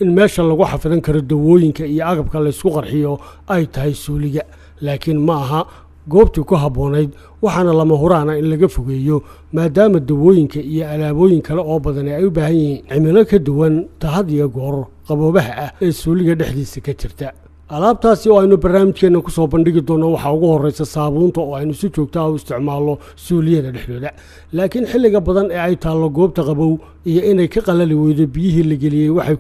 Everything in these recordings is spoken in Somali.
in meesha lagu xafidan karo dawooyinka iyo agabka laysku qarxiyo ay tahay suuliga, laakiin ma aha goobtii ku habboonayd, waxaana lama huraana in laga fogeeyo maadaama dawooyinka iyo alaabooyin kale oo badani ay u baahan yihiin cimilo ka duwan ta had iyo goor qaboobaha ah ee suuliga dhexdiisa ka jirta. Alaabtaasi oo aynu barnaamijkeenna ku soo bandhigi doonno waxaa ugu horreysa saabuunta oo aynu si joogta ah u isticmaalno suuliyada dhexdooda, laakiin xilliga badan ee ay taallo goobta qabow iyo inay ka qalali weydo biyihii la geliyey waxay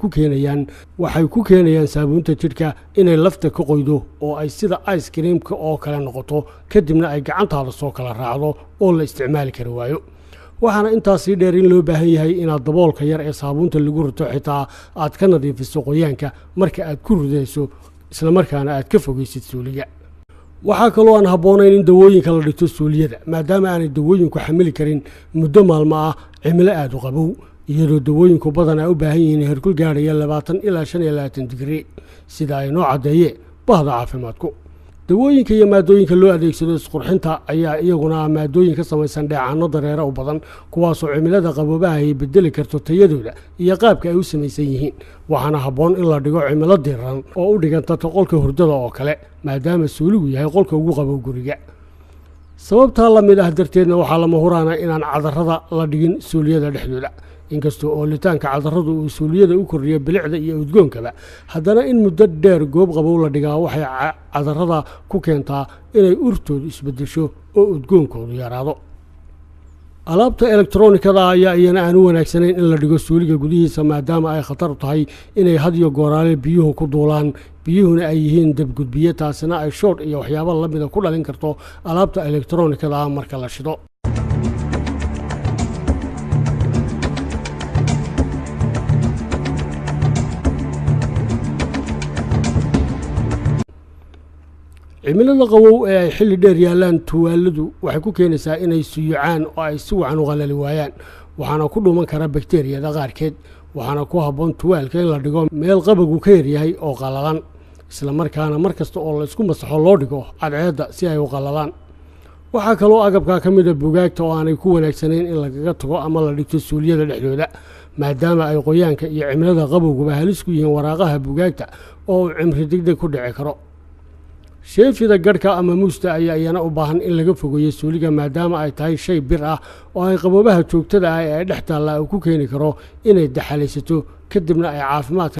ku keenayaan saabuunta jidhka inay lafta ka qoydo oo ay sida ice creamka oo kale noqoto, kadibna ay gacantaada soo kala raacdo oo la isticmaali kari waayo. Waxaana intaasii dheer in loo baahan yahay inaad daboolka yar ee saabuunta lagu rito xitaa aad ka nadiifiso qoyaanka marka aad ku ridayso, islamarkaana aad ka fogeysid suuliga. Waxaa kaloo aan habboonayn in dawooyinka la dhigto suuliyada, maadaama aanay dawooyinku xamili karin muddo maalmo ah cimilo aada u qabow, iyadoo dawooyinku badanaa u baahan yihiin heerkul gaadhaya 20 ilaa 25 digrii, sida ay noo caddeeyeen bahda caafimaadku. Dawooyinka iyo maadooyinka loo adeegsado isqurxinta ayaa iyaguna maadooyin ka samaysan dheecaano dareere u badan, kuwaasoo cimilada qaboobaha ay bedeli karto tayadooda iyo qaabka ay u samaysan yihiin. Waxaana habboon in la dhigo cimilo diiran oo u dhiganta qolka hurdada oo kale, maadaama suuligu yahay qolka ugu qabow guriga. Sababtaa la mid ah darteedna waxaa lama huraana inaan cadarada la dhigin suuliyada dhexdooda. Inkastoo oolitaanka cadaradu uu suuliyada u kordhiyo bilicda iyo udgoonkaba, haddana in muddo dheer goob qabow la dhigaa waxay cadarada ku keentaa inay urtoodu isbeddesho oo udgoonkoodu yaraado. Alaabta elektronikada ayaa iyana aan u wanaagsanayn in la dhigo suuliga gudihiisa, maadaama ay khatar tahay inay hadiyo gooraale biyuhu ku duulaan, biyuhuna ay yihiin dabgudbiye, taasina ay shoodh iyo waxyaaba lamida ku dhalin karto alaabta elektronikada ah marka la shido. Cimilada qabow ee ay xilli dheer yaallaan tuwaaladu waxay ku keenaysaa inay suyucaan oo ay si wacan u qalali waayaan, waxaana ku dhuman kara bakteriyada qaarkeed. Waxaana ku habboon tuwaalka in la dhigo meel qabogu ka yaryahay oo qalalan, islamarkaana mar kasta oo la isku masaxo loo dhigo cadceedda si ay u qalalaan. Waxaa kaloo agabkaa ka mid a bugaagta oo aanay ku wanaagsanayn in lagaga tago ama la dhigto suuliyada dhexdooda, maadaama ay qoyaanka iyo cimilada qabowguba halis ku yihiin waraaqaha bugaagta oo uu cimri degdeg ku dhici karo. Sheefida garhka ama muusta ayaa iyana u baahan in laga fogeeyo suuliga, maadaama ay tahay shay bir ah oo ay qaboobaha joogtada ah ee ay dhex taallaa uu ku keeni karo inay daxalaysato, kadibna ay caafimaadka